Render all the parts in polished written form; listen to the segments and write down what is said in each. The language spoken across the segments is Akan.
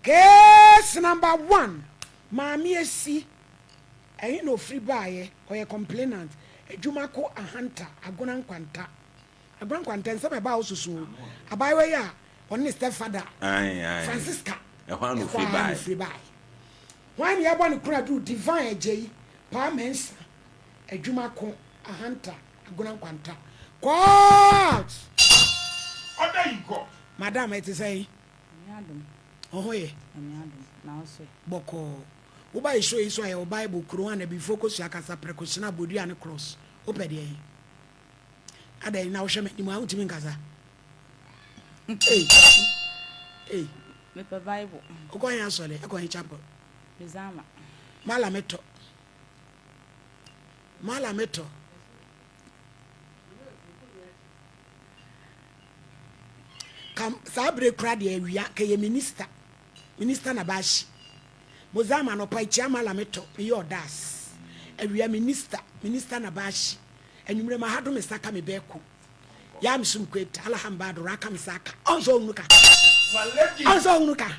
Case number one, Maame Esi, ɛhe na ofiri baeɛ? Ɔyɛ complainant, Adwumako Ahanta, Agona Nkwanta. Agona Nkwanta, nsɛm a ɛbaa hɔ soso o. Abaayewa yi a ɔne ne stepfather, Francisca, Ɛhɔ ara na ɛhɔ ofiri ara na baeɛ. ofiri baeɛ. Hwan na yɛabɔ ne konaduru? Divine Agyei, Paa Mensah, Adwumako Ahanta, Agona Nkwanta. Court! Order in court. Madam, ɛte sɛn? Nyame adom. Wo ho ye? Nyame adom. Na wo so ɛ? Bɔkɔɔ. Wo ba show yi so a yɛwɔ Bible, Quran, Abibifo kosua kasa, prɛko, hyena, bodua ne cross. Wopɛ deɛn? Adɛn na wohwɛ m'anim a wontumi nkasa? Ei! Ei! Mepɛ Bible. Wokɔ he asɔre? Ɛkɔ he chapel? Mizama. Mala metɔ. Mala metɔ. Ka saa bere kora deɛ awia ka yɛ minista minista na baahyi mozama anɔpa ikyia mala metɔ meyɛ ɔdas awia minista minista na baahyi anwummerɛ ma ha do me saka me bɛɛko ya me sum kweta alaham baado raka me saka ɔnsɛ ɔhunu ka ɔnsɛ ɔhunu ka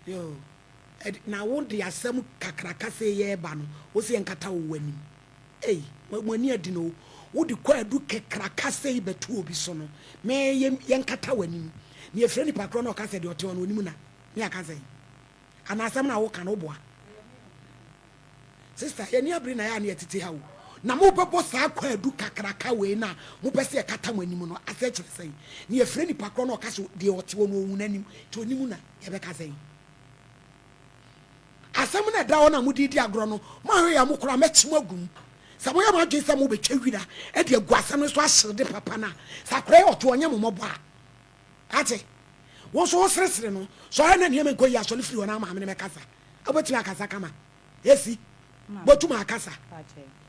yo na wo de asɛm kakraka sɛ yɛ ba no wo sɛ yɛnkata wo w'anim Ei, mo ani aden o. Wode kwaadu kekraka sei bɛto obi so no, me yɛ yɛnkata w'anim. Na yɛfrɛ nipa korɔ na ɔka sɛ deɛ ɔte hɔ no ɔnim na, ne yɛaka sɛn? Anaa asɛm no a woka no woboa? Sister, yɛn ani abere na yɛ a na yɛtete ha o. Na mobɛbɔ saa kwaadu kakraka wei no a mopɛ sɛ yɛkata mo anim no aseɛ kyerɛ sɛn? Na yɛfrɛ nipa korɔ na ɔka sɛ deɛ ɔte hɔ no ɔhu n'anim, nti ɔnim na yɛbɛka sɛn? Asɛm no a ɛda hɔ no a mode redi agorɔ no, moanhwɛ yie a mo koraa mɛkye mo agu mu. Sɛ moyɛ mo adwene sɛ mobɛtwa wira de agu asɛm no so ahyerede papa no a, sɛ akwadaa yi ɔto ɔnyɛ mo mmɔbɔ a, ate? Wo nso woseresere no, sɛ ɔyɛ na nneɛma nkɔ yie a, sɔre firi hɔ na wo maame no mmɛkasa. Wobɛtumi akasa kama? Esi, botum akasa?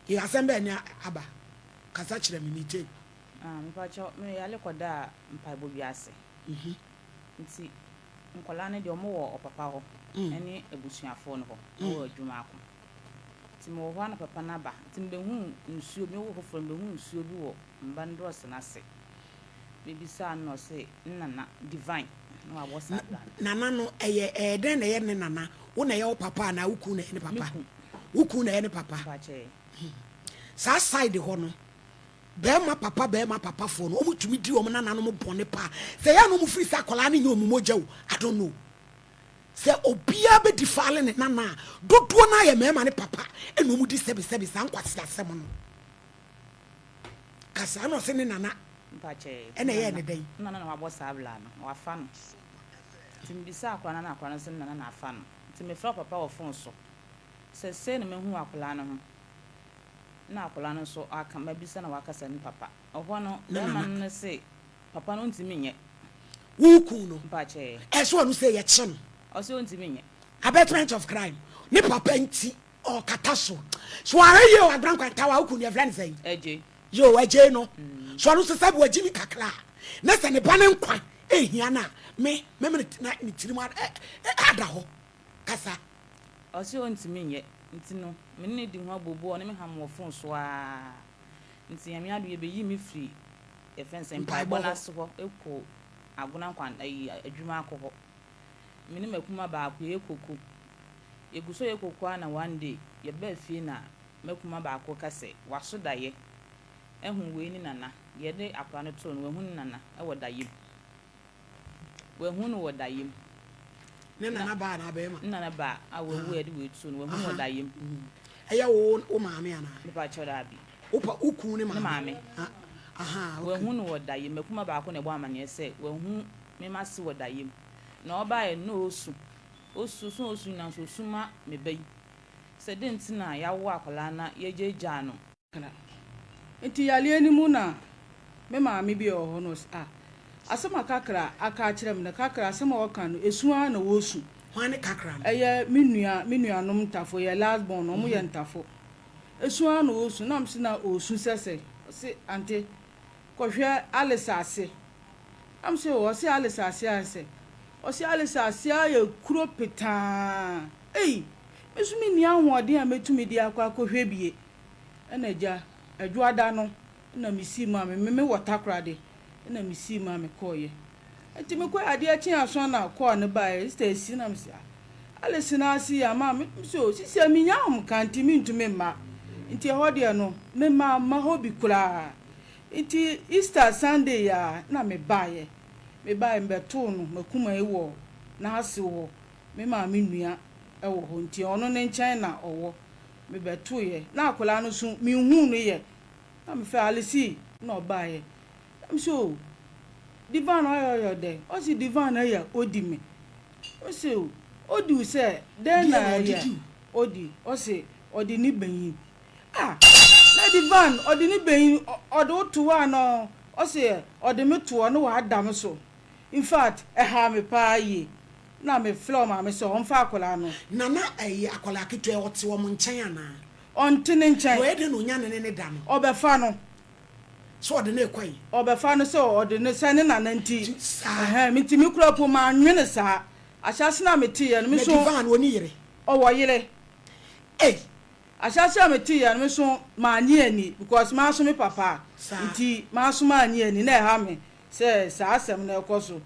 Ee, asɛm bɛn ne aba? Kasa kyerɛ me, metie. Ah, mepakyɛw, meyare kɔdaa mpaebɔ bi ase. Nti Nkwadaa no deɛ wɔn wɔ ɔpapa hɔ ɛne abusuafoɔ no hɔ wɔ adwuma ako. Nti mewɔ hɔ a na papa no aba nti mebɛhuu nsuo bi, mewɔ foforɔ mebɛhuu nsuo bi wɔ mba no drɔs no ase. Mebisaa no na ɔse ne nana Divine na wabɔ saa bra no. Nana no ɛyɛ ɛyɛ dɛn na ɛyɛ ne nana? Wo na ɛyɛ wo papa anaa wo kunu na ɛyɛ ne papa? Me kun. Wo kunu na ɛyɛ ne papa? Mpakyɛɛ. Saa side hɔ no Bɛɛma papa bɛɛma papa foɔ no ɔmo tumi di ɔmo nananom bɔne paa sɛ ɛyɛ a na ɔmo firi sɛ akwadaa no nyɛ ɔmo mogya o I don't know sɛ obiara bɛ defile ne nana a dodoɔ no ara yɛ mɛɛma ne papa ɛna ɔmo di sɛbi sɛbi saa nkwaseasɛm no kasa ɛna ɔse ne nana ɛna ɛyɛɛ ne dɛn. Ne nana na wabɔ saa bla no na wafa no nti me bisaa akwadaa no na akwadaa no se ne nana na afa no nti me frɛ ɔpapa wɔ phone so sɛ sei na mahu wɔ akwadaa no ho. Nna akwadaa no nso aka, mabisa na wakasa ne papa. Ɔhɔ no, Ne bɛrima nana. no se papa no ntumi nyɛ. Wo kun no? Mpakyɛɛ. Ɛsɛ ɔno sɛ yɛkye no. Ɔse ɔntumi nyɛ. Abetment of crime. Ne papa nti ɔkata so. So wahwɛ yie o Agona Nkwanta wo kun no yɛfrɛ no sɛn? Agyei. Yoo Agyei no. So ɔno nso sɛbi wagye mi kakra a, na sɛ ne ba no nkwa ehia no a, me mɛma ne tirim ada hɔ. Kasa. Ɔse ɔntumi nyɛ nti no me ne no di ho abooboo ɔne me ham wɔ phone so aa nti Nyame adom yɛbɛyii me firi yɛfrɛ no sɛn mpaebɔ no ase hɔ kɔ Agona nkwan ayi adwuma akɔ hɔ me ne makuma baako yɛyɛ koko yɛgu so yɛ koko aa na one day yɛbaa fie na makuma baako ka sɛ waso dayɛ ahu wei ne nana deɛ yɛde akora no too no wahu ne nana wɔ dayɛ mu. Wahu no wɔ dayɛ mu. Ne nana baa anaa bɛrima? Ne nana baa a wawu a yɛde wei too no, wahu no wɔ dayɛ mu. Ɛyɛ wo wo maame anaa? Mepa kyɛw daabi. Wo pa wo kun ne maame? Ne maame. Aha, okay. Wahu no wɔ dayɛ mu. Makuma baako na ɛbɔ amaneɛ sɛ wahu me m'ase wɔ dayɛ mu. Na ɔbaeɛ no na ɔresu. Ɔsu, su a ɔsu nyinaa nso ɔsu ma me ba yi. Sɛ dɛn nti na yɛawo akwadaa na yɛgyaagyaa no. Kakra. Nti yareɛ no mu na me maame bi a ɔwɔ hɔ no ɔse ah asɛm a Kakra aka akyerɛ me no, Kakra asɛm a ɔka no esu ara na ɔresu. Hwan ne Kakra no? Ɛyɛ me nua, me nuanom ntafo, yɛ last born no, wɔyɛ ntafo. Esu ara na ɔresu, na mese na ɔresu sɛ sɛn? Ɔse ante kɔhwɛ Alice ase. Na mese oh, ɔse Alice ase ayɛ sɛ? Ɔse Alice ase ayɛ kuro petaa. Ei, me nso menni ahoɔden a mɛtumi de akɔ akɔhwɛ bie. Ɛna agya, Adwoada no na mesii mu a me me wɔ Takoradi na mesii mu a mekɔeɛ. Nti mekɔɛ adeɛ kyee aso na call no baeɛ, sister esi na mese ah Alice na ase yi ama me, mese oh sisi a mennya ahomka nti mentumi mma. Nti ɛhɔ deɛ no me mamma hɔ bi koraa. Nti Easter Sunday yi ara na mebaeɛ. Mebaeɛ mebɛtoo no makuma yi wɔ n'asew hɔ, me maame nua wɔ hɔ nti ɔno ne nkyɛn na ɔwɔ. Mebɛtoeɛ na akwadaa no nso menhuu no yɛ. Na mefrɛɛ Alice na ɔbaeɛ. Na mese oh Divan ɔyɛ ɔyɛ dɛn? Ɔse Divan ɛyɛ odi me. Mese oh odi wo sɛ dɛn na ɛyɛ odi? Ɔse ɔde ne banyin. Ah na Divan ɔde ne banyin ɔde wo to hɔ anaa? Ɔse ɔde me to hɔ na wada me so. Infact ɛhaa me paa yie. Na me frɛ ɔmaame sɛ ɔmfa akwadaa no. Nana ɛyɛ akwadaa ketewa yi ɔte wɔn nkyɛn anaa? Ɔnte ne nkyɛn. Na ɔyɛ dɛn na onya ne ne ne da no? Ɔbɛfa no. Sɛ ɔde no rekɔ yi. Ɔbɛfa no sɛ ɔde no sɛ ne nana nti. Saa. Ɛhɛn, me nti me kura po mannwene saa. Ahyɛase no a meteeɛ no, me Na nso. Divine ɔnni yere? Ɔwɔ yere. Ei! Ahyɛase a meteeɛ no, me nso mannye anni because manso me papa Saa. nti manso mannye anni na ɛha me sɛ saa asɛm no rekɔ so.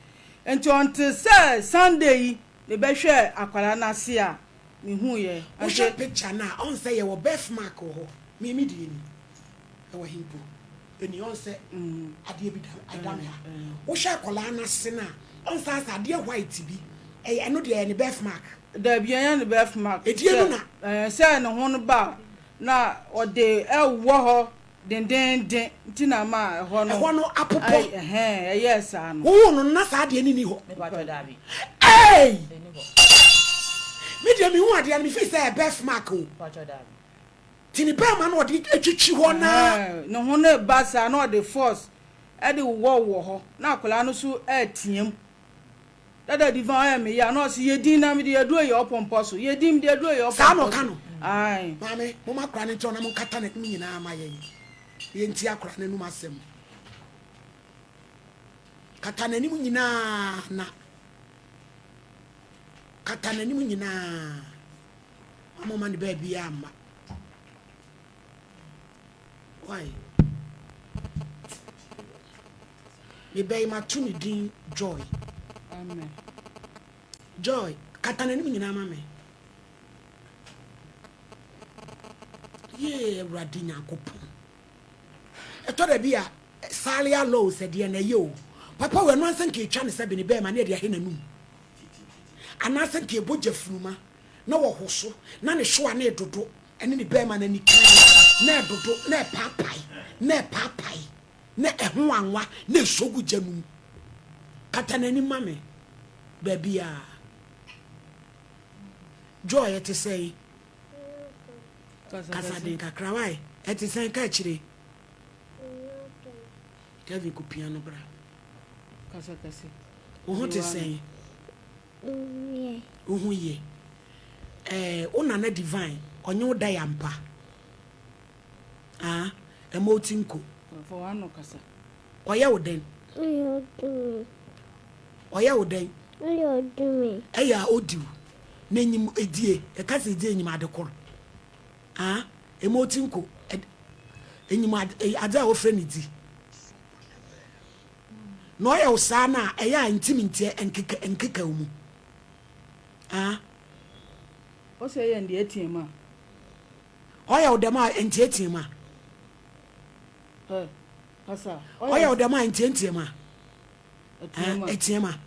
Nti until sɛ Sunday yi mebɛhwɛɛ akwadaa no ase a mehuiɛ. Wohwɛ Nti. picture no a, ɔhu sɛ yɛwɔ birth mark wɔ hɔ. Me me deɛ ni. Ɛwɔ he mpo? Ɛni ɔhu sɛ adeɛ bi da ɛda me ha. Wohwɛ akwadaa no ase no a, ɔhu sɛ asɛ adeɛ white bi. Ɛyɛ ɛno deɛ ɛyɛ ne birth mark. Dabi ɛnyɛ ne birth mark. Ɛdeɛ no Sɛ na. ɛɛ sɛ ne ho no ba a na ɔde ɛwɔ hɔ dendeenden nti na ama ɛhɔ no. Ɛhɔ no apopɔ. Ai ɛhɛn ɛyɛɛ saa no. Wowoo no no na saa adeɛ no nni hɔ. Mepakyɛ dabi. Ei! Ɛnni hɔ. Me deɛ mehu adeɛ no me feel sɛ ɛyɛ birth mark o. Mepakyɛ dabi. Nti ne bɛɛma no ɔde twitwi hɔ na. Ɛhɛn ne ho no ba saa na ɔde force ɛde wowɔ wɔ hɔ na akwadaa no nso ɛɛteam. Dada Divine ɔyɛ me ya na ɔse yɛ din na mede aduro yɛ ɔpɔmpɔ so yɛ din mede aduro yɛ Saa na ɔpɔmpɔ ɔka so no. ae. Maame, momma akwadaa no nkyerɛw na monkata n'anim nyinaa mma yɛn na yɛntie akwadaa no anom asɛm. Kata n'anim nyinaa na kata n'anim nyinaa. Ma momma ne baabiara mma. Why? Me ba yi mato ne din Joy. Amen. Joy, kata n'anim nyinaa ma me. Yee, Awurade Nyankopɔn. Ɛtɔ da bi a, Salia law sɛ deɛ na ɛyɛ o. Papa wɔ ɛno ansa nka etwa ne sɛ bene bɛɛma ne ɛde ahe n'anum. Anaasɛ nka ɛbɔ gya funuma na wɔho so na ne hyewa ne ɛdodo ɛne ne bɛɛma no ani kan na ɛdodo na ɛpaapae na ɛpaapae. Na ɛho anwa na ɛsɔ gu gya no mu. Kata n'anim ma me baabiara. Joy, ɛte sɛn? Kasa den kakra, why? Ɛte sɛn? Ka akyire. Kevin kɔ pia no bra. Wo ho te sɛn? Wo ho yɛ. Eh, wo nana divine, ɔnye wo da yɛ ampa. Ah, ɛma wo ti nko. Fa w'ano kasa. Ɔyɛ wo dɛn? Ɔyɛ odi me. Ɔyɛ wo dɛn? Ɔyɛ odi me. Ɛyɛ a odi wo. N'enyim edie, yɛka sɛ edie enyim ade kor. Ah, ɛma wo ti nko. Enyim ade, adze a wɔfrɛ no dzi. Na ɔyɛ wo saa no a, ɛyɛ a ntsim ntseɛ nkeka nkeka wo mu. Ah. Ɔsɛ yɛ ndeɛ team a. Ɔyɛ wo dɛm a, nteatea a. Ɔyɛ wo dɛm a, nteatea a. Ɛteam a.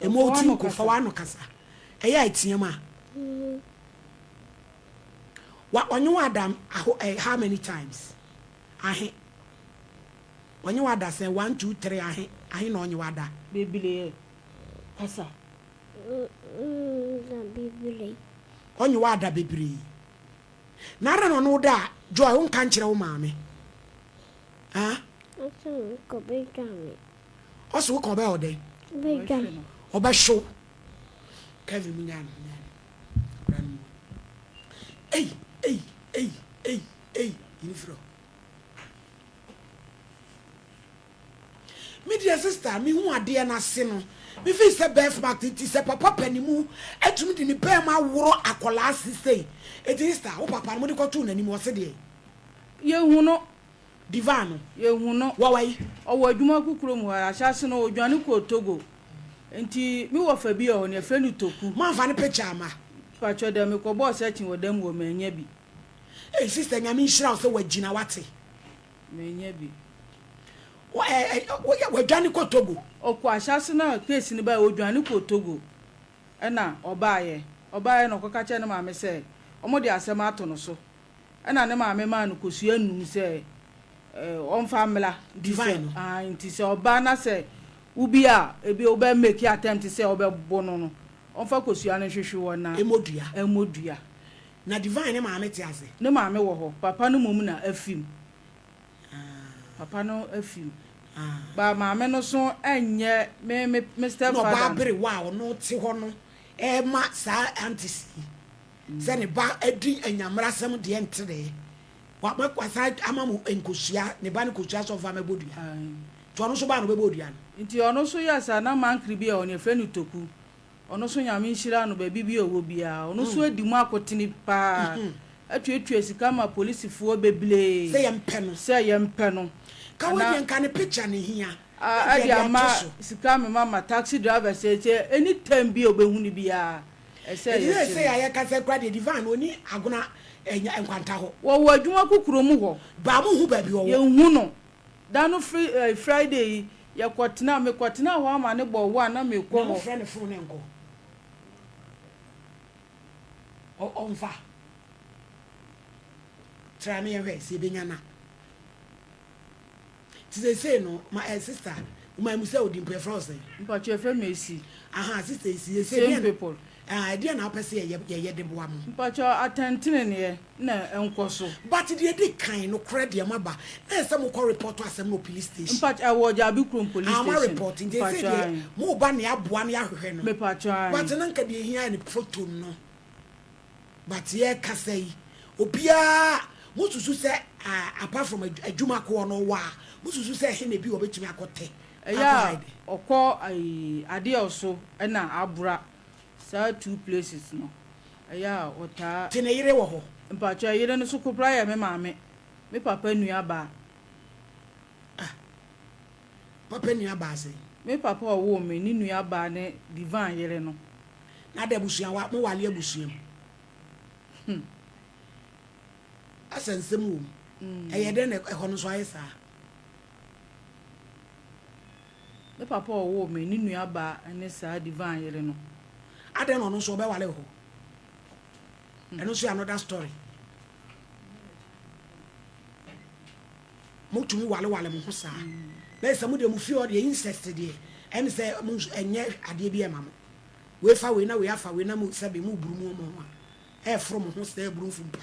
Ɛma wo ti nko, fa w'ano kasa. Ɛyɛ a ɛteam a. Wa ɔnye wo ada aho eh, how many times? Ahe. Ɔnye wo ada sɛn? One, two, three, ahe. Ahe na ɔnye wo ada? Bebree. Kasa. Da bebree. Ɔnye wo ada bebree. Na adɛn na ɔne wo da a, Joy, wonka nkyerɛ wo maame? Ah? Ɔse meka ɔbɛdwa me. Ɔse woka ɔbɛyɛ wo dɛn? Ɔbɛdwa me. Ɔbɛhwe wo. Kevin mu nyaa no, nyaa no. Akora no mu. Ei, ei, ei, ei, ei, yi no firi hɔ. Me deɛ sister me hu adeɛ no ase no me feel sɛ birth mark nti sɛ papa panimu atumi de ne bɛɛma aworɔ akɔlaa ase sei eti sister wo papa no mo de kɔ too n'anim ɔse deɛn. Yɛhu no. Divine no. Yɛnhu no. Wɔwɔ he? Ɔwɔ adwuma ko kurom hɔ ara. Ahyɛase no, ɔdwane kɔɔ Togo. Nti me wɔfa bi wɔ hɔ no, yɛfrɛ no Toku. Moamfa ne picture amma? Mpakyɛ dɛ, mekɔbɔɔ searching wɔ dan mu hɔ, mannya bi. Ei sister Nyame nhyira wo sɛ wagyina wate. Mannya bi. Wo ɛ ɛ woyɛ wadwane kɔ Togo. Ɔkɔ ahyɛase no a case no baeɛ, ɔdwane kɔɔ Togo. Ɛna ɔbaeɛ. Ɔbaeɛ na ɔkɔka kyerɛɛ ne maame sɛ wɔde asɛm ato no so. Ɛna ne maame maa no kosua num sɛ ɔmfa mmra. Nti sɛ, Divine no. ae, nti sɛ ɔba na sɛ wo bi a ebi wobɛ make attempt sɛ wobɛbo no no, ɔmfa kosua no nhwehwe hɔ na. Ɛmmɔ dua. Ɛmmɔ dua. Na Divine ne maame te ase? Ne maame wɔ hɔ. Papa no mmom na afi mu. Papa no afi mu. But maame no so ɛnyɛ me me me step Na father ɔbaa no. berewa a ɔno te hɔ no ɛrema saa aunties yi sɛ ne ba adi anyammerasɛm deɛ ntenee. Wama wasan ama mo nkosua, ne ba no kosua sɛ ɔmfa mmɛbɔ dua. Nti ɔno nso baa no ɔbɛbɔɔ dua no. Nti ɔno nso yɛɛ saa na mankere bi a ɔno yɛfrɛ no Toku. Ɔno nso Nyame nhyira no baabi bi a ɔwɔ biara ɔno nso adi mu akotene paa atuatua sika ma polisifoɔ beblee Sɛ yɛmpɛ no. sɛ yɛmpɛ no Ka wei ana deɛ nka ne picture na ɛhia na nka ɛde yɛde ato ama so. sika mema ma taxi drivers sɛ any time bi a ɔbɛhu no biara ɛsɛ Ɛti yɛkye seesei no. a yɛkasa yi koraa deɛ Divine no ɔnni Agona ɛɛ Nkwanta hɔ. Wɔwɔ adwuma ko kuro mu hɔ. Baa monhu baabi ɔwɔ. Yɛnhu no. Da no fri eh, Friday yi, yɛkɔtenaa, mekɔtenaa hɔ ama no bɔ one na mekɔ Na hɔ. mofrɛ no phone ɛnkɔ? Ɔ ɔmfa? Try me yɛnhwɛ sɛ yɛbɛnya no a. Nti seesei no, ma eh, sister, ma mu sɛ odi mpo yɛfrɛ wo sɛn? Mpakyɛ yɛfrɛ me Esi. Aha, sister Esi, seesei Same deɛn, people. ah, ɛdeɛn na wopɛ sɛ yɛyɛ, yɛyɛ de boa mo? Mpakyɛ atɛnteneneɛ na ɛnkɔ so. But deɛ ɛdi kan, nokorɛ deɛ moaba, na ɛsɛ sɛ mokɔ report asɛm no wɔ police station. Mpakyɛ ɛwɔ Gyabi kurom police Ah, station. moareport, nti seesei Mpakyɛ deɛ ae. moba na yɛaboa na yɛahwehwɛ no. Mepakyɛ ae. But na nka deɛ ɛhia yɛ ne photo no. But yɛrekasa yi, obiara, mosusu sɛ ah, apart from adwuma koɔ no ɔwɔ a, mosusu sɛ ɛhe na ebi wɔ bɛtumi akɔtɛ, Ɛyɛ akɔ a hide? ɔkɔ ayi Adeɛw so na Abura, saa two places no, ɛyɛ a ɔtaa. Te ne yere wɔ hɔ? Mpakyɛw, yere no so kopra yɛ me maame, me papa nua baa. Ah, papa nua baa sɛn? Me papa a ɔwoo me, ne nua baa ne Divine yere no. Na ada abusua wa mo wale abusua mu hmm asɛ nsɛm wɔ mu ɛyɛ dɛn na ɛhɔ no nso ayɛ saa. Me papa a ɔwoo me ne nua baa ne saa divine yere no. Adɛn na ɔno nso ɔbɛwale hɔ ɛno nso yɛ another story. Motumi walewale mo ho saa na sɛ mo deɛ mo fie hɔ deɛ incest deɛ ɛne sɛ mo ɛnyɛ adeɛ bi ɛma mo. Wei fa wei na wei afa wei na mo sɛbe mo buru mo mo ho a ɛforo mo ho sɛ aburu mfumpa.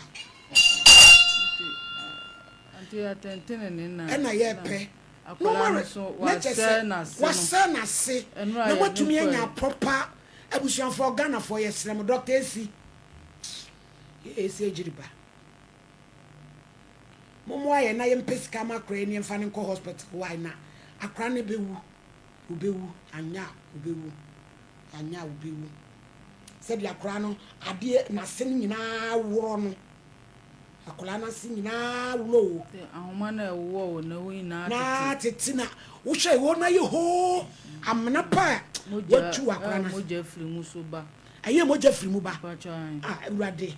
Ɛna yɛpɛ no ma na kyɛ sɛ wasɛ n'ase na moatumi anya proper abusuafoɔ Ghanafoɔ yɛsrɛ mo Dr. Esi yɛ Esi Agyiriba mommoa yɛn na yɛmpɛ sika ma akora yi ne yɛmfa no nkɔ hospital why na akora no bɛwu Obewu, anyɛ a obewu, anyɛ a obewu. Sɛdeɛ akwadaa no adeɛ n'ase no nyinaa worɔ no, akwadaa no ase nyinaa worɔ o. Sɛ ahoma no a ɛwowɔ wɔ ne ho nyinaa tete. Na tete na wohwɛ hɔ no ayɛ hoo amena pa a watu wɔ akwadaa no ase. Mogya firi mu so ba. Ɛyɛ mogya firi mu ba. Mpakyɛ ae. Ah Awurade,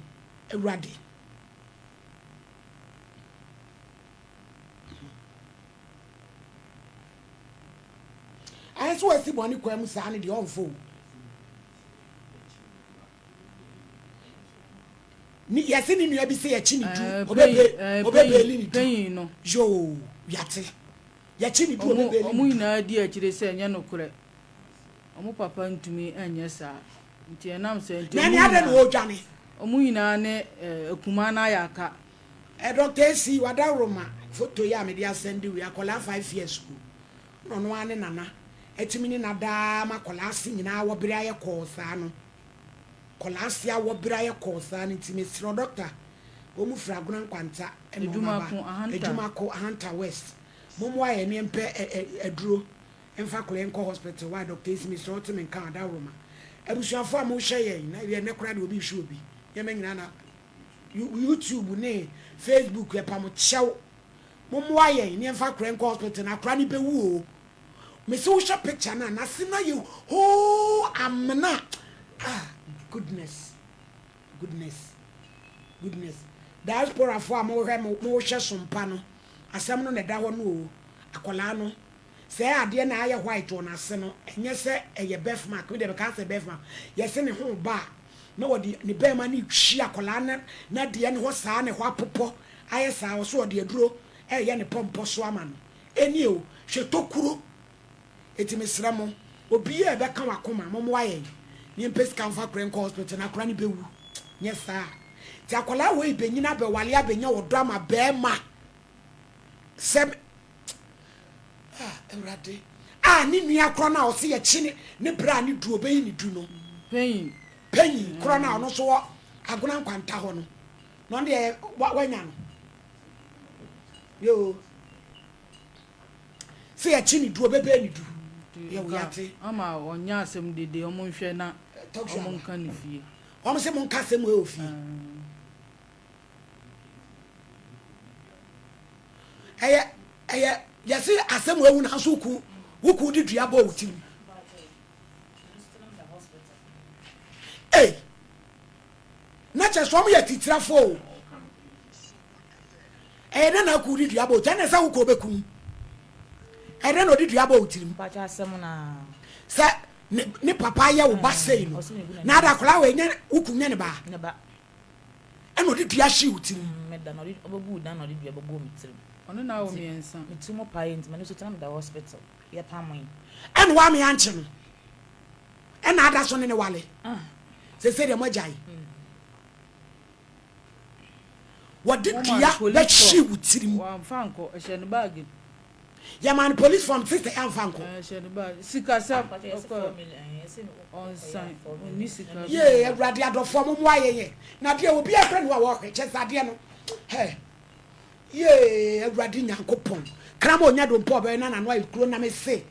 Awurade. Ayɛ sɛ wasi bɔne kwan mu saa no deɛ ɔmfa o. Ne yɛse ne nua bi sɛ yɛkye ne du ɔbɛbe ɔbɛbeli ne du yoo yate yɛkye ne du ɔbɛbeli ne du. Ɔmo nyinaa di akyire sɛ ɛnyɛ nokorɛ ɔmo papa ntumi nyɛ saa nti ɛnam saa nti Na ɛne adɛn na ɔredwane. Ɔmo nyinaa ne akumaa no ayɛ aka. Eh Doctor Esi wadaworoma photo yi a mede asɛnde wei akwadaa 5 years o na ɔno ara ne nana atumi ne no ada ma akwadaa ase nyinaa awɔbere ayɛ kɔɔ saa no akwadaa ase awɔbere ayɛ kɔɔ saa no nti mesrɛ doctor wɔn firi Agona Nkwanta ɛna wɔn aba Adwumako Ahanta West mommoa yɛn ne yɛmpɛ aduro mfa akwadaa yi nkɔ hospital why Doctor Esi mesrɛ wo te me nka adaworoma abusuafoɔ a mohwɛ yɛn na yɛn nɛ koraa deɛ obi rehwɛ obi nneɛma nyinaa na YouTube ne Facebook ɛpa mo kyɛw. Mommoa yɛn na yɛmfa akora yi nkɔ hospital na akora no bɛwu oo. Mese wohwɛ picture no a n'ase no ayɛ hoo amena ah goodness goodness goodness. Diaspora foɔ a mohwɛ mo mohwɛ sompa no asɛm no na ɛda hɔ no oo akwadaa no sɛɛ adeɛ na ayɛ white wɔ n'ase no ɛnyɛ sɛ ɛyɛ birth mark me deɛ mekaa sɛ birth mark yɛse ne ho ba a na wɔde ne bɛɛma no retwi akwadaa no n'adeɛ no hɔ saa na ɛhɔ apopɔ ayɛ saa ɔso ɔde aduro ɛreyɛ ne pɔmpɔ so ama no ɛnie o hwɛ tokuro eti mesrɛ mo obiaa ɛbɛka wakoma mommoa yɛn na yɛmpɛ sika mfa akora nkɔ hospital na akora no bɛwu nyɛ saa ti akwadaa wei bɛnyini abɛwale abɛnya ɔdɔ ama bɛɛma sɛ Ah Awurade ah ne nua korɔ no a ɔse yɛkye ne ne berɛ a ne du ɔbɛyi ne du no. Panyin. Panyin korɔ no a ɔno nso wɔ Agona Nkwanta hɔ no na ɔno deɛ wanya no. Yoo. Sɛ yɛkye ne du ɔbɛbɛɛ ne du. Yɛ wo yate. Ama ɔnyɛ asɛm dede ɔmo nhwɛ na ɔmo nka ne fie. Ɔmo se mo nka asɛm wei wɔ fie. Ɛyɛ ɛyɛ yɛse asɛm awu nanso woku woku de dua bɔ wo tirim. Ei na kyerɛ sɛ wɔn yɛ titirafoɔ o. Ɛyɛ dɛ na aku de dua bɔ wo tirim ɛna sɛ wokɔ bɛkum. Ɛyɛ dɛ na ɔde dua bɔ wo tirim. Sɛ ne ne papa yɛ wo ba sei no na ada akwadaa wɔ ɛnyɛ woku nyɛ ne ba. Ɛna ɔde dua hyee wo tirim. Meda na ɔde ɔbɛguu dan na ɔde dua bɛguu me tirim. Ɔno na awo mmiɛnsa. Me tiri mu paee nti m'ani so tena meda hospital yɛpamoe. Ɛna wame ankye no ɛna ada so ne ne wale sese deɛ moagyae. Wɔde dua bɛhyee wo tirim. Wamfa ankɔ ɛhyɛ ne baage mu. Yɛmaa no police form sister yɛamfa nkɔ. Ɛhyɛ ne bag. Sikasɛm ɔkɔ ɔnsan ɔnni sika. Yee awurade adɔfoɔ mo moa yɛn yɛ na adeɛ obi afrɛ no a wɔhwɛ kyɛ sɛ adeɛ no hɛ yee awurade nyankopɔn krama onya dompo ɔbɛyɛ na nano ayɛ kuro na me se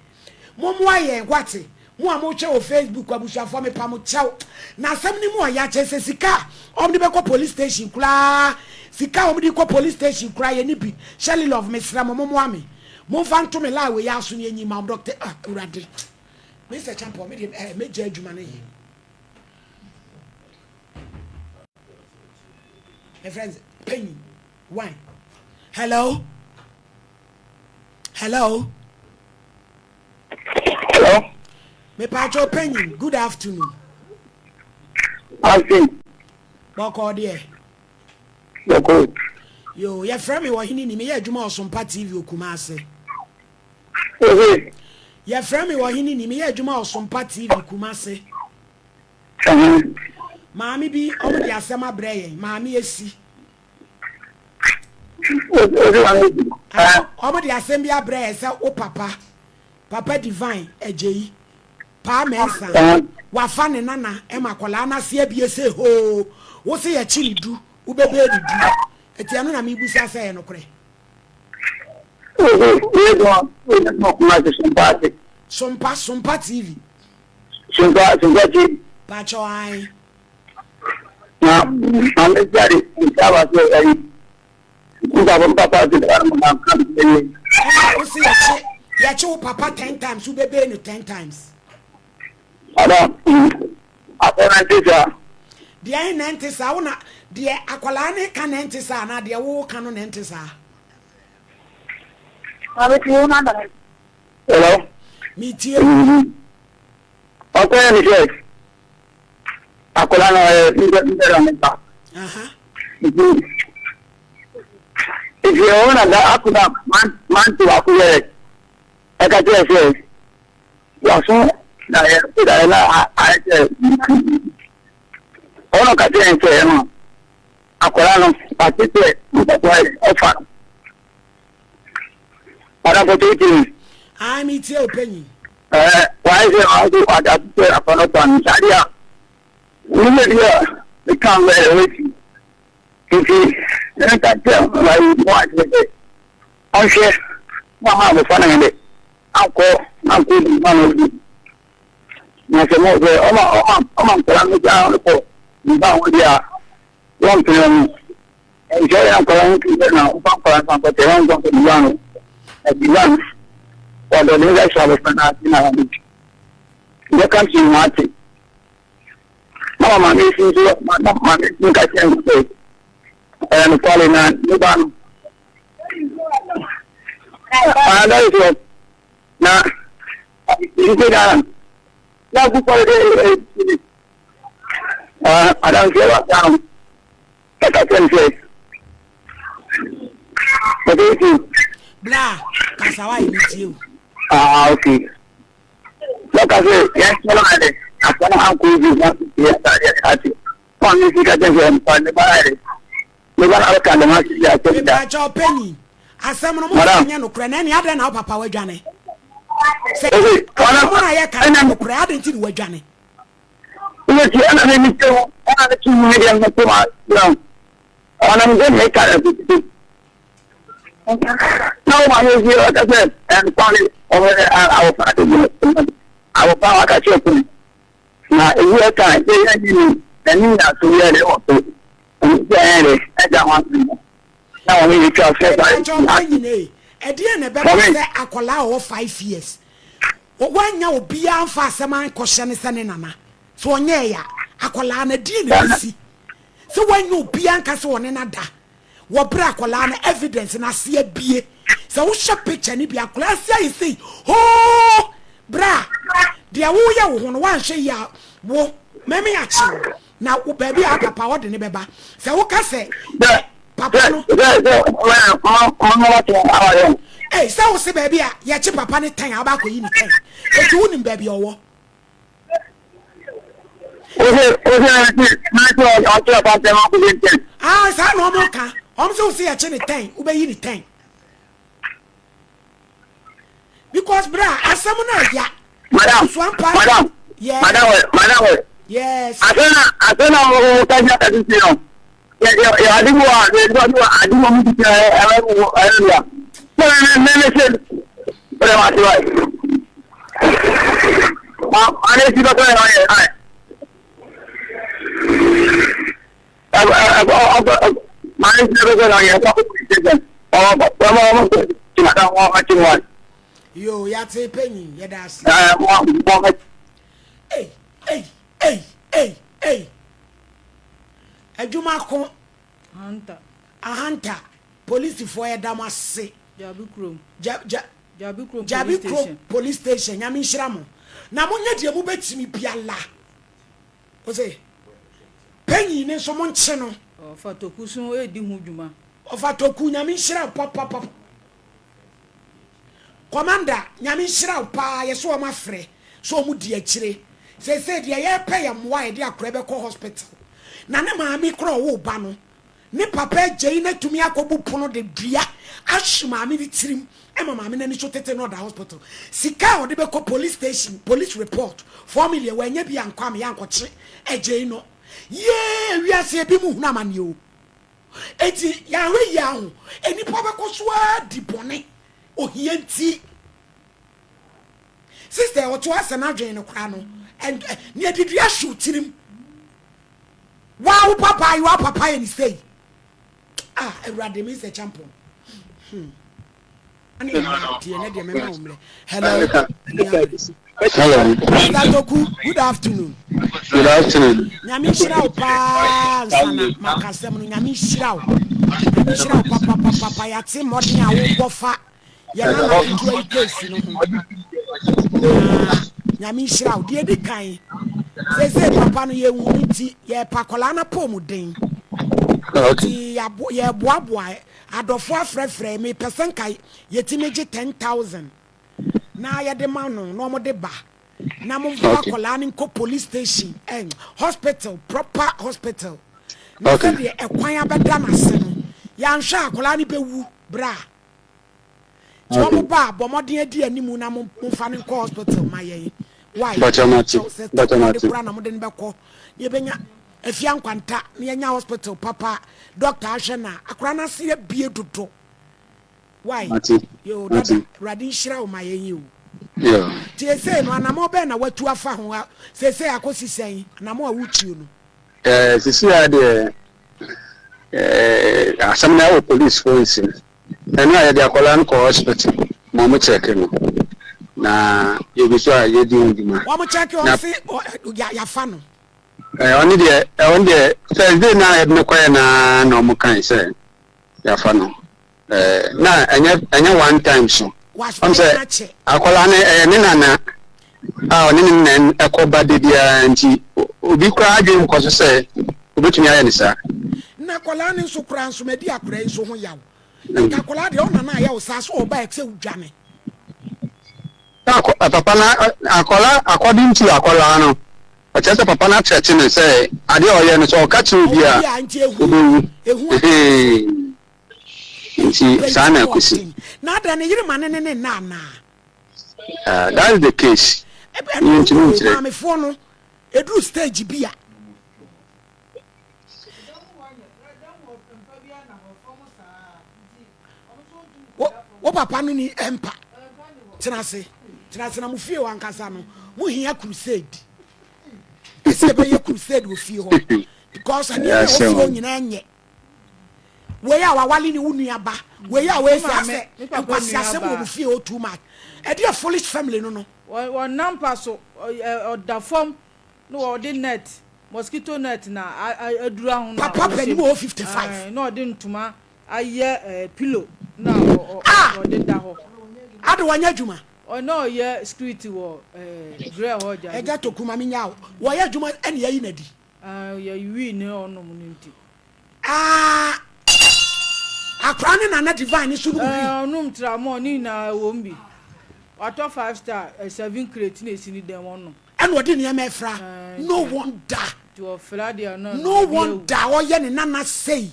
mo moa yɛn wate Mo a mohwɛ wɔ Facebook abusuafoɔ mepa mo kyɛw na asɛm no mu ɔya kyɛ sɛ sika a wɔn de bɛkɔ police station koraa sika a wɔn de kɔ police station koraa yɛ ne bi Shelly love mesrɛ mo momoa me momfa nto me line wei aso ne enyi ma doctor ah awurade Mr. Champon me deɛ eh mɛgya adwuma no yɛ my friends panyin one hello hello Hello. Mepatwo panyin, good afternoon. Afternoon. Bɔkɔɔ deɛ. Bɔkɔɔ. Yo, yɛfrɛ me ɔhene ni, meyɛ adwuma wɔ Sompa TV wɔ Kumase. Ehe. Yɛfrɛ me ɔhene ni, meyɛ adwuma wɔ Sompa TV Kumase. Maame bi, wɔn de asɛm abrɛ yɛn, maame esi. Wɔn de asɛm bi abrɛ yɛ sɛ wo papa, Papa Divine Agyei, Paa Mensah, wafa ne nana ma akwadaa no ase abie sɛ hoo, wo se yɛkye ne du, wobɛbɛɛ ne du. Eti ɛno na mebusa sɛ ɛyɛ nokorɛ? Sompa, Sompa TV. Sompa, Sompa TV. Pakyɛw ae. Na maame Jade nsa aba sɛ ɛyi nsa bɔ papa ase dɛ ɔmo na nka ɛyɛ. Ɛna wo se yɛkye yɛkye wo papa ten times wo bɛbɛɛ no ten times. Ada akɔ na nte saa. Deɛ ɛhe na ɛnte saa wo na deɛ akwadaa no ka na ɛnte saa anaa deɛ wo ka no na ɛnte saa. Maame ti wo na na. Hello. Mi tie wo. Ɔkɔyɛ ne sɛ. Akwadaa no ɔyɛ mbɛrɛ ne ba. Nti nti ɛwɔ na da akwadaa mante baako yɛ ɛka kyerɛ sɛ waso na yɛ daeɛ na ayɛ sɛ ɔno ka kyerɛ sɛ ɛno akwadaa no wate sɛ ɔfa ɔfa no. Adakɔtɔ ti mu. Ayi mi tie o panyin. Ɛɛ wayɛ sɛ ɔde ɔde asesɛ akɔnɔkɔ no saa deɛ a wonyɛ bi a meka ho ɛyɛ wati nti meka kyerɛ wayi mu akyerɛ sɛ ɔnhwɛ na ama abɔfra no yɛ dɛ ankɔ ankɔ bi ma no bi na sɛ mo sɛ ɔma ɔma ɔma nkwadaa no gya no kɔ mba ho deɛ a wɔmpene ho. Nkyɛ yɛ nkwadaa no pii na wofa nkwadaa no fa nkɔtɛ wɔn nkɔnkɔ diwa no diwa no wɔdɔ ne nsa hyɛ abɔfra no ase na wɔde bɛka kyerɛ mu ate na wɔn maame si nso na maame si nka kyerɛ no sɛ ɛyɛ nokware na ne ba no another is what na nti na na akukɔ de ɛ adanseɛ wa saa no. Kasa kyerɛ no sɛ, Ɔbɛyɛ ti. Bla, kasa wa yɛ metie o. Ah, okay. Lɔka sɛ yɛn sɛ no ayɛ asɛ no ankɔ obi na yɛ yɛ ate. Wɔn ne sika kyɛ sɛ mpa ne ba ayɛ. Ne ba na ɔka dɛm ase yɛ asɛm da. Mepakyɛ ɔpanyin, asɛm no mo sɛ nyɛ nokorɛ na ɛne adɛn na wo papa wadwane? Sɛ asɛm no a yɛka no nokorɛ adɛn nti na wadwane? Wobɛti ɛna me me te ho ɛna me te mu deɛ me te ma na ɔna me sɛ me ka na tete na wo ma me fi ɔka sɛ ɛnkwale ɔmo awɔfa de bi awɔfa waka kyerɛ kunu na ewu ɛka sɛ yɛ ni ni ɛni na so yɛ de wɔ so ɛni sɛ ɛyɛ de ɛda ho asɛm na wɔn yɛ twa sɛ ba ɛdeɛ na ɛbɛba sɛ akwadaa a ɔwɔ 5 years Wannya obiara amfa asɛm ankɔhyɛ no sɛ ne nana. Sɛ ɔnyɛɛe a, akwadaa no, ɛdeɛn na ɛbɛsi? Sɛ wannya obiara anka sɛ ɔne no ada wɔ berɛ a akwadaa no evidence no ase abue. Sɛ wohwɛ picture no bi a, akwadaa ase ayɛ sei hoo berɛ a deɛ woyɛ wo ho no woanhwɛ yie a wo mɛme akye wo na wo baabi a papa ɔde ne bɛba. Sɛ woka sɛ papa no. Ei, sɛ wo se baabi a yɛkye papa ne tɛn a wobɛ akɔyi ne tɛn. Eti wonim baabi a ɔwɔ. Ah, saa na ɔmo ka. Ɔmo sɛ wo se yɛkye ne tɛn, wobɛyi ne tɛn. Because bra, asɛm no ɛya. Madam, madam, yes. Madam, madam, yes. Asɛm na asɛm na mo ka gyina kati si no. Yɛ yɛ yɛ ade bi wɔ yɛ ade bi wɔ ade wɔ mu titi ɛ ɛ ɛ wɔ ɛ ɛ wɔ. Sɛ mɛ mɛ mɛ se ɔdɛ ma se wa yi. Ma ma ne si bɛtɔ yɛ ɔyɛ ayɛ. Ɛ ɛ ɛ ɔ ɔ ma ne si bɛtɔ yɛ ɔyɛ ɔkɔ police station ɔ ɔ ɔ ɔ ti ma da wɔn akyi wɔn. Yo, yate panyin, yɛda ase. Ɛ mo mo. Ei, ei, ei, ei, ei. Adwuma ko. Ahanta. Ahanta. Polisifoɔ yɛda mo ase. Gyabi kurom. Ja, ja, Gyabi kurom Gyabi police kurom station. police station. Nyame nhyira mo. Na monyɛ deɛ mobɛtumi biara. Ose, panyin ne nso monkye no. Ɔfa toku so redi ho dwuma. Ɔfa toku, Nyame nhyira wo papapapa. Commander, Nyame nhyira wo paa, yɛse wɔn afrɛ sɛ wɔn di akyire. Seesei deɛ yɛpɛ yɛ mmoa a yɛde akora bɛkɔ hospital. Na ne maame koraa ɔwoo ba no, ne papa agyei no atumi akɔbu pono de dua ahwe maame no tirim ma maame no ani so tete na ɔda hospital. Sika a ɔde bɛkɔ police station, police report, 4 million, wannya bi ankɔ ama yɛankɔkye agyei no. Yee, wiase ebi mu hunu amaneɛ o. Enti yɛanhwɛ yie aho, nnipa bɛkɔ so ara di bɔne, ohia nti. Sister ɔto asɛ n'adwene no koraa no, nea de dua hyew tirim. Waa wo papa ayi wa papa yɛ ne sei. Ah, Awurade mi sɛ champon. Ne nana tie ne deɛ mɛma wo mmerɛ. Hello. Hello. Mr. Toku, good afternoon. Good afternoon. Nyame nhyira wo paa nsana makasɛm no Nyame nhyira wo. Nyame nhyira wo papapapapa yɛate mmɔden a wobɔ fa yɛn nana ketewa yi case no ho. Na Nyame nhyira wo. Deɛ di kan seesei papa no yɛnhu no nti yɛrepa akwadaa no apɔmuden. Nti yɛboaboa adɔfo afrɛfrɛ mepɛ sɛ nka yɛtumi gye 10,000 na yɛde ma no na wɔde ba na momfa akwadaa no nkɔ police station hospital, proper hospital, na sɛdeɛ ɛkwan abɛda n'ase no yɛanhwɛ akwadaa no bɛwu bra. Nti wɔn ba a, bɔ mmɔden adi anim na momfa no nkɔ hospital ma yɛn. Why? Sɛ de kora na mode no bɛkɔ na yɛbɛnya afia nkwanta na yɛnya hospital papa, doctor ahwɛ na akwadaa no ase abie dodo. Why? Yo, dada, Awurade nhyira wo ma yɛn yi o. Nti esei no, anamɔ bɛn na watu afa ho? Seesei akɔsi sɛn anamɔ a wotuo no? Sisi a deɛ. Ɛɛ asɛm no ɛwɔ police foɔ nsam. Ɛno a yɛde akwadaa no kɔ hospital ma wɔn kyɛke no na yɛgu so a yɛdi ho dwuma. Wɔn kyɛke Na wɔn se yafa no. ɛɛ ɔno deɛ ɔno deɛ first day na yɛde no kɔɛ naa na wɔn kae sɛ yafa no. Ɛɛ na ɛnyɛ ɛnyɛ one time so. Wafa Wɔn sɛ no akyɛ. akwadaa no ɛyɛ ne nana a ɔne ne nana ɛkɔ ba da biara nti obi koraa adwene nkɔ so sɛ obetumi ayɛ ne saa. Na akwadaa no nso koraa nso madi akwadaa yi nso ho yaw. Na nka akwadaa deɛ ɔnana ayɛ wo saa so ɔba ɛsɛ wodwane. Na papa no akwadaa according to akwadaa no ɔkyerɛ sɛ papa no akyerɛkye no sɛ adeɛ a ɔyɛ no sɛ ɔka kyerɛ obi a Obi a nti ehu obewu. ehu aka no so. Nti saa na ɛkɔsi. Na adɛn ne yere ma ne ne ne nna anaa? Uh, that's the case. Ɛno nti maamefoɔ no ɛduru stage bi a. Wo papa no ni ɛmpa. Tena ase. Tena ase na mo fie hɔ ankasa no mo hia crusade. Ɛsɛ ɛbɛyɛ crusade wɔ fie hɔ because nneɛma ɛwɔ fie hɔ nyinaa nyɛ. Wei a wawale ne wo nua ba. Wei a wei sɛ asɛ nkwasi asɛm wɔ mo fie hɔ too much. Ɛdeɛ foolish family no no. Ɔnam mpa so, ɔda fam na ɔde net, mosquito net na adura ho na Papa ɔhyɛ panin mu. wɔ 55. Ae, na ɔde ntoma ayɛ pillow na Ah! ɔde da hɔ. Ade wanyɛ adwuma. Ɔna ɔyɛ security wɔ Brɛ hɔ gya. Agya Toku ma menya wo. Wɔyɛ adwuma ɛna yɛayi no adi. Ah, yɛwii ne ɔnom no nti. Ah, akora ne nana divine so nom Eh, wii. ɔnom tramɔɔ ne nyinaa ɛwom bi. Watɔ five star, eh, seven crate na esi ne dan mu ɔnom. Ɛna ɔde nneɛma ɛfra. Eh, No nti wonder. nti ɔfra deɛ no No biribi awu. wonder ɔyɛ ne nana sei.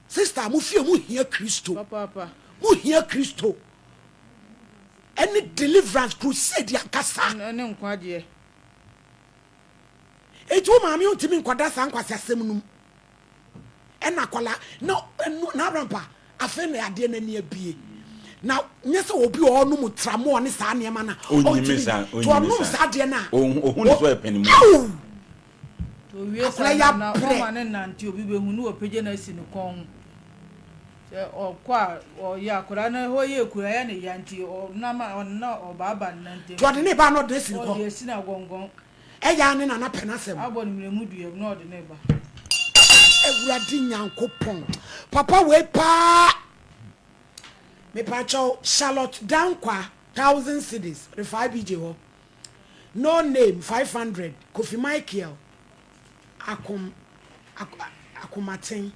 Sister, mo fie mo hia Kristo. Papaapa. Mo hia Kristo. Ɛne deliverance crusade ankasa. Ɛne nkwagyeɛ. Enti wo maame ontumi nkɔda saa nkwaseasɛm no mu. Ɛna akwadaa na ɛnu na abrampa afei na adeɛ no ani abie. Na nyɛ sɛ obi a ɔnom tramɔɔ ne saa nneɛma no a Onyimi ɔntumi saa, nti onyimi ɔnom saa. saa adeɛ no a Ohun ohun ne o sɛ ɔyɛ panimu. Aw! Nti owie saa Akwadaa yi na na abrɛ. ɔma ne nante obi bɛhu ne wɔpagya no asi ne kɔn ho. Sɛ ɔkɔ a ɔyɛ akwadaa no hɔ yɛ kura yɛ ne ya nti ɔnam a ɔnna ɔbaaba ne nan Nti ɔde ne ba no ɔde no asi ne Ɔde kɔn. asi no agɔngɔn. Ɛyɛ a ne nana pɛ n'asɛm. Abɔ no mmerɛmu dua mu na ɔde no reba. Awurade Nyankopɔn papa wei paa mepakyɛw Charlotte Dankwa thousand cedis refa IBJ hɔ no name 500 Kofi Michael Akom Akomaten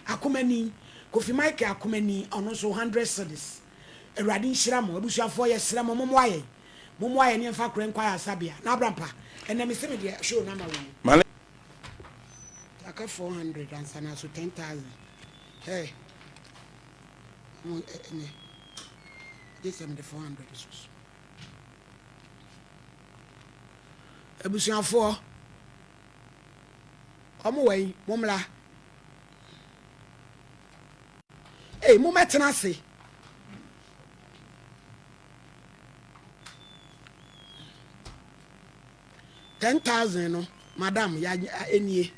Akomani Kofi Michael Akomani ɔno nso 100 cedis Awurade nhyira mo abusuafoɔ yɛsrɛ mo mommoa yɛn Mommoa yɛn ne yɛmfa korɛ nkɔ ayaresabea. Na abra mpa. Ɛnɛ mese me deɛ show no ama wo. Male. Aka 400 ansa na aso 10,000. Hey. Mo ɛnɛ. Gye sɛ mede 400 so so. Abusuafoɔ. Ɔmo wɔ yi, mommra. Ei, mommɛtena ase. 10,000 no madam ya enie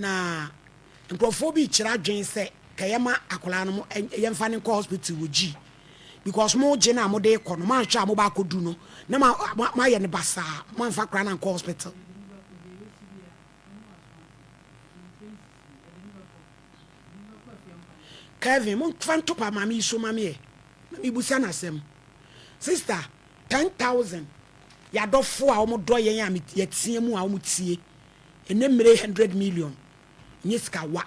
na nkurɔfoɔ bi kyerɛ adwene sɛ ka yɛma akwadaa no yɛmfa no nkɔ hospital wɔ gyi because mo gye no a mode kɔ no moanhwɛ a mobɛ akɔdu no na moayɛ no basaa moamfa akwadaa no ankɔ hospital. Kevin momfa nto pa maame yi so ma me ɛ na mebusa no asɛm. Sister, 10,000 yɛadɔfo a wɔn dɔ yɛn a yɛteɛ mu a wɔn tie ɛnɛ mmere 100 million nyɛ sika wa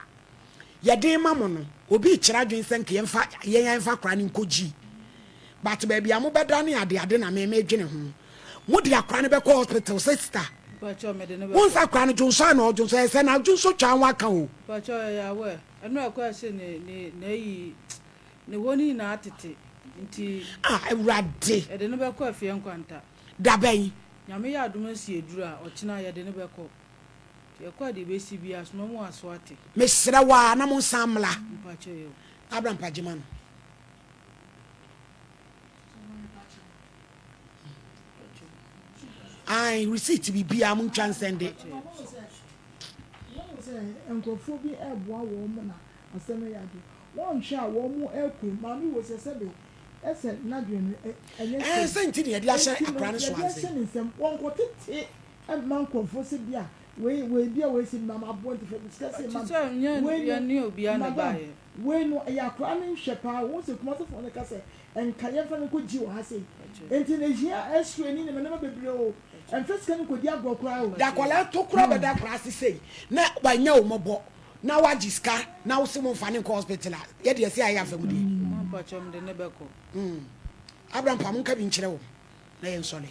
yɛde ma mo no obi kyerɛ adwene sɛ nka yɛmfa yɛn yɛmfa akora no nkɔ gyi but baabi a mobɛda ne ade ade na me medwene ho mode akora no bɛkɔ hospital sister Mpakyɛw mede no wo bɛkɔ. nsa akora no dwonsɔ a na ɔdwonsɔ ɛsɛ na dwonsɔ twa ho aka o. Mpakyɛw ɛyɛ aware ɛno ɛkɔ ɛse ne ne n'ayi ne hɔ no nyinaa tete nti. Ah awurade. Yɛde no bɛkɔ afie nkwanta. Da bɛn? Nyame yɛ adom asi aduru a ɔkyena yɛde no bɛkɔ nti yɛkɔ a deɛ ɛbɛsi biara soma mu aso ate. Mesrɛ wo ara na monsan mmra. Mpakyɛw yɛ o. Abra mpagye ma no. Ae receipt biribiara montwa nsɛnde. sɛ nkurɔfoɔ bi reboa wɔn na asɛm no yɛ adeɛ. Wɔnhwɛ a wɔn reku maame wei sɛ sɛbe ɛsɛ n'adwene no ɛnyɛ Ɛɛ sei. sɛ nti na yɛde ahyɛ Enti no akwadaa no so yɛde ansa ahyɛ yi. ne nsam. Wɔnkɔtete mma nkurɔfoɔ sɛ bi a wei wei bi a wei sɛ ma maboa nti fa sika sei ma Te me. sɛ nyɛ Wei no yɛne obiara na madam ɛbaeɛ. wei no ɛyɛ akwadaa no nhwɛ paa. Wohu sɛ Kumasefoɔ no ka sɛ nka yɛmfa no nkɔ gyi wɔ ha sei. Enti no ehia x-ray ne nneɛma nneɛma bebree o. Ɛmfa sika no nkɔdi agorɔ koraa o. Da akwadaa to koraa bɛda akwadaa ase sei na wanya wo mmɔbɔ na wagye sika na wose momfa no nkɔ hospital a yɛ deɛ ɛsɛ ayɛ afa mu deɛ. Mo mpakyɛw mede no bɛkɔ. Abraham pa monka bi nkyerɛ wɔn na yɛnsɔre.